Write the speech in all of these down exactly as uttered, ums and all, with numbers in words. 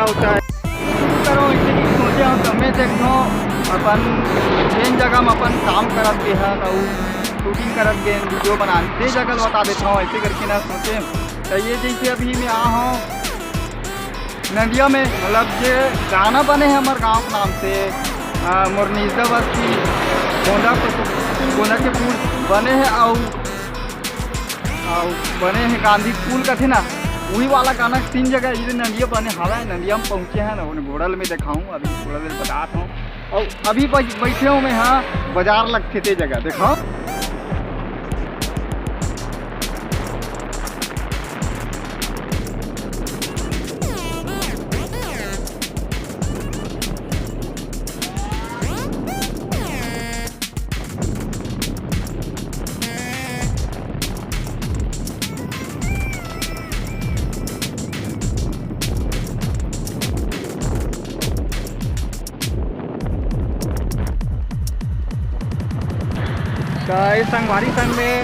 होता है। शुरू करो, इसे भी सोचे हम, समय देखो अपन जेन जगह में अपन काम करत गे हन अउ शूटिंग करत गे हन, वीडियो बनान, ते जगह ल बता देता हूँ। ऐसे करके ना सोचे, तो ये जैसे अभी मैं आ हूँ नदिया में, मतलब जे गाना बने है हमारे गाँव के नाम से, अ, मोर निजदा बस्ती, गोंदा के, गोंदा के फूल बने है, अउ अउ बने हे गांधी पुल कथे ना, वही वाला गाना के सीन जगह ये नदिया बने हवय। नदिया में पहुँचे हैं ना, उन्हें घोड़ा ल मैं दिखाऊँ, अभी घोड़ा ल बतात हूँ। अउ अभी बज-, बैठे हूँ मैं, हाँ, बाजार लगथे ते जगह, देखो। त ए संगवारी संग में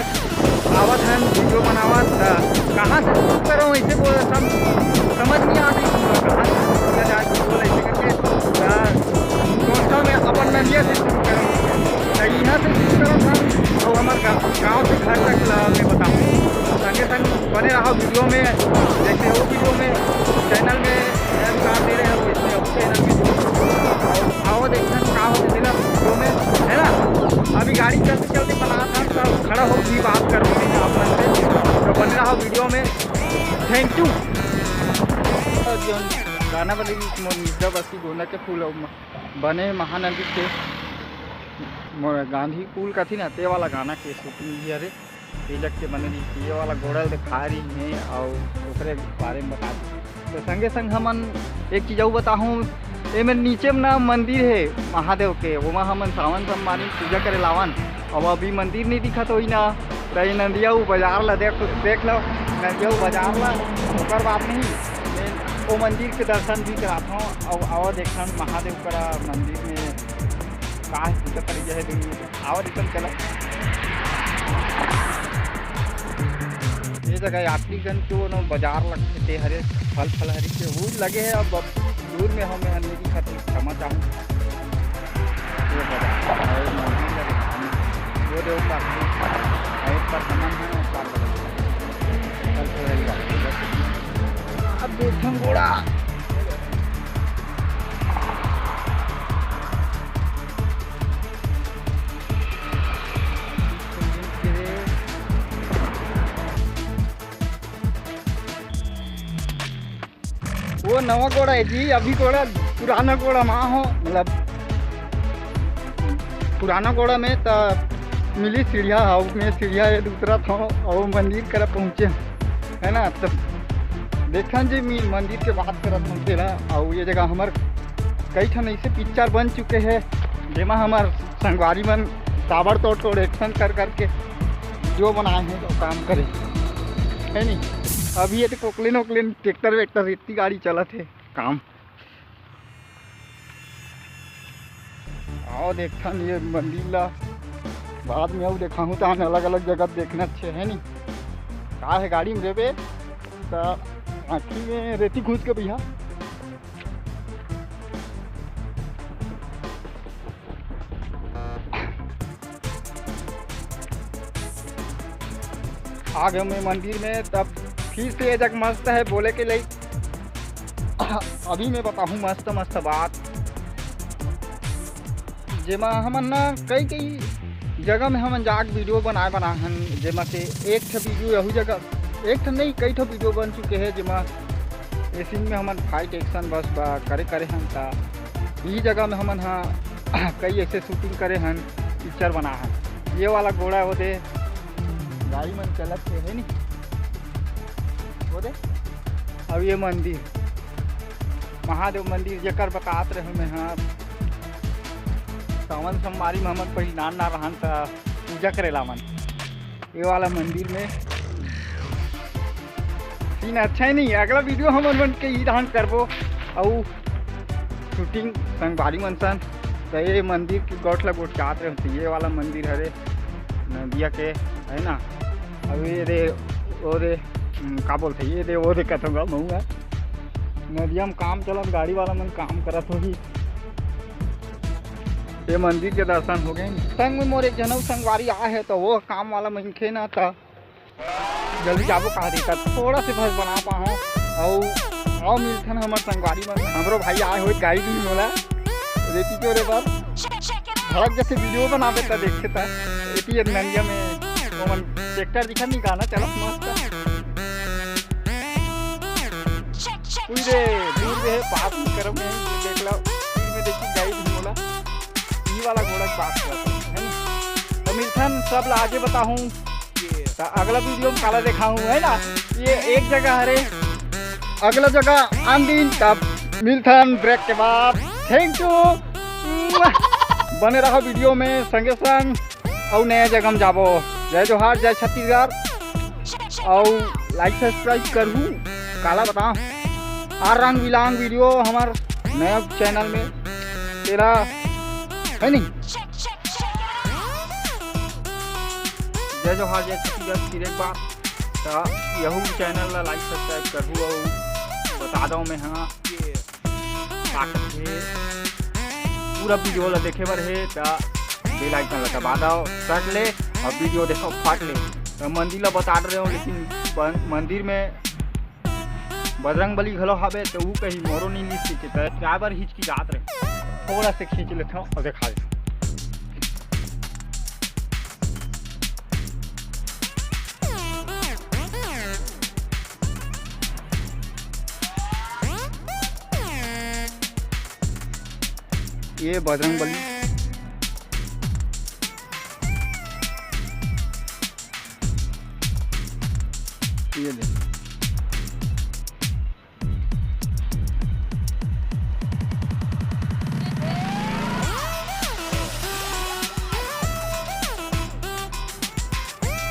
आवत हन, वीडियो बनावत, त कहाँ से शुरू करो, ऐसे बोल, सम-, समझ नहीं आती, कहाँ से शुरू किया जाए, बोल ऐसे करके। त संस्था में अपन नंदिया से शुरू करो, त यहाँ से शुरू करो हम, और हमारे गा-, गाँव से घर तक ला मैं बताऊँ। संगे संग बने रहो वीडियो में, देखते हो वीडियो में, चैनल में एम काट दे रहे हो, इसमें अब चैनल में और आओ देखते हैं का होते मिला वीडियो में, है ना। अभी गाड़ी चलते चलते बना था, तो खड़ा हो भी बात करते हैं आप मन से, तो बने रहो वीडियो में। Thank you. जो गाना बने मोर निजदा बस्ती गोंदा के फूल अउ म-, बने महानदी के मोर गांधी पुल कथी ना, ते वाला गाना के शूटिंग भी हरे। ये जग के बने रही, ये वाला घोड़ा ल दिखा रही है और ओकरे बारे में बता दी। तो संगे संग हमन एक चीज अउ बताहूँ, एमे नीचे में ना मंदिर है महादेव के, ओमा हमन सावन सोमवारी में पूजा करे लावन। अब अभी मंदिर नहीं दिखत होई ना, तो ये नदिया उ बाजार ला देख, देख लो, नदिया उ बाजार ला, ओकर बाद नहीं, मैं वो मंदिर के दर्शन भी करात हूँ। अब आओ देखन महादेव करा मंदिर में का पूजा करे जाए, आओ देखन चला। ये जगह यात्रीगण के वो बाजार लगथे, ते हरे फल फलहरी के वो लगे है। अब, अब दूर में हमें नहीं दिखत है, क्षमा चाहूँ। ये बाजार, और मंदिर लगे, वो दे ऊपर, और ऊपर सामान है, ऊपर लगे। फल फलहरी वाले, बस। अब देखम घोड़ा। वो नवा घोड़ा है जी, अभी घोड़ा पुराना घोड़ा मा हो, मतलब पुराना घोड़ा में त मिली सीढ़िया, हाउ में सीढ़िया ये उतरत हो और मंदिर करा पहुँचे, है ना। तो देखन जी, मी मंदिर के बात करत हूँ तेला, और ये जगह हमार कई ठन ऐसे पिक्चर बन चुके हैं, जेमा हमार संगवारी मन ताबड़तोड़ तोड़ एक्शन कर करके जो बनाए हैं तो काम करे, है नी। अभी ये तो कोकलेन ओकलेन ट्रैक्टर वैक्टर इतनी गाड़ी चलत है काम। आओ देखथन ये मंदिर ला, बाद में अउ देखाहूँ, तहन अलग अलग जगह देखना अच्छे है नी। का है गाड़ी में रेबे त आँखी में रेती घुस के भैया। आ गए मैं मंदिर में, तब फिर से ये जग मस्त है बोले के लिए। अभी मैं बताहूँ मस्त मस्त बात, जेमा हमन ना कई कई जगह में हमन जाके वीडियो बनाए बना हन, जेमा से एक ठे वीडियो यहू जगह, एक ठे नहीं, कई ठो वीडियो बन चुके हैं, जेमा ये सीन में हमन फाइट एक्शन बस बा करे करे हन। ता ई जगह में हमन हा कई ऐसे शूटिंग करे हन, पिक्चर बना हन। ये वाला घोड़ा वो दे गाड़ी मन चलत हे, है नी? वो दे। अब ये मंदिर, महादेव मंदिर जेकर बतात रहे मैं हा, सावन सोमवारी में हमन पहले नान ना रहन त पूजा करे लावन। ये वाला मंदिर में सीन अच्छा ही नहीं है। अगला वीडियो हमन मन के ई धान करबो, अउ शूटिंग संगवारी मन सन। तो ये मंदिर के गोठ ला गोठ जात रहे, तो ये वाला मंदिर हरे नदिया के, है ना। अब ये दे, वो दे, हम्म, का बोलते, ये दे, वो दे, कहूँगा मऊँगा। नदिया म काम चलत, गाड़ी वाला मन काम करत होही। ये मंदिर के दर्शन हो गए। संग में मोर एक जनऊ संगवारी आए हे, तो वो काम वाला मनखे ना, त जल्दी जाबो कहा देता, थोड़ा से बस बना पाहूँ। अउ, अउ मिलथन हमर संगवारी मन, हमरो भाई आए होए गाड़ी दी मोला रेती के ओरे बर। भड़क जैसे वीडियो बनावे त देखे त एती नंदिया में ओमन ट्रैक्टर दिखत नहीं, गाना चलत मस्त। उई रे, दूर रे, बात नहीं करब मैं, ये देख लो, फिर में देखी गाड़ी दी मोला, ई वाला घोड़ा के बात करत है नी। तो मिलथन सब ला आगे बताहूँ। त अगला वीडियो में काला देखाहूँ, है ना? ये एक जगह हरे, अगला जगह आन दिन, तब मिलथन ब्रेक के बाद। Thank you। बने रहा वीडियो में संगे संग, अउ नया जगह में जाबो। जय जोहार, जय छत्तीसगढ़, अउ लाइक सब्सक्राइब करहू, काला बताओ, आर रंग बिलांग वीडियो हमर नया चैनल में तेला है नहीं। जय जोहार, जय छत्तीसगढ़। फिर एक बार त यहू चैनल ला लाइक सब्सक्राइब करहू अउ बता दो मैं हाँ ये ताकत हे पूरा वीडियो ला देखे बर हे त बेल आइकन ला दबा दो सट ले अउ वीडियो देखो फट ले। त मंदिर ला बता रहे हो लेकिन बन- मंदिर में बजरंग बली घलो हावे, त ऊ कही मोरो नी मिस के, त ड्राइवर हिचकिचात रहे। थोड़ा से खींच लेथव अउ देखा देथव। ये बजरंग बली। ये ले।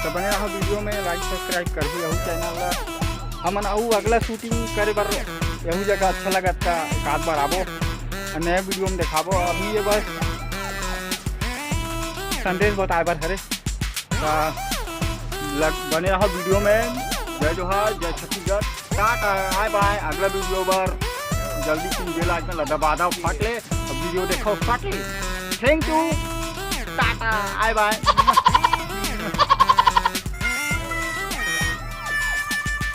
तो बने रहो वीडियो में, लाइक सब्सक्राइब कर भी रहू चैनल ला। हमन अउ अगला शूटिंग करे बर यहू जगह अच्छा लगत का एक आध बार आबो, नया वीडियो में देखाबो। अभी ये बस संदेश बताए बर हरे। त लग- बने रहो वीडियो में। जय जोहार, जय छत्तीसगढ़, टाटा, बाय बाय। अगला वीडियो बर जल्दी तुम बेल आइकन ला दबा दो फट ले, अब वीडियो देखो फट ले। Thank you, Tata, bye bye.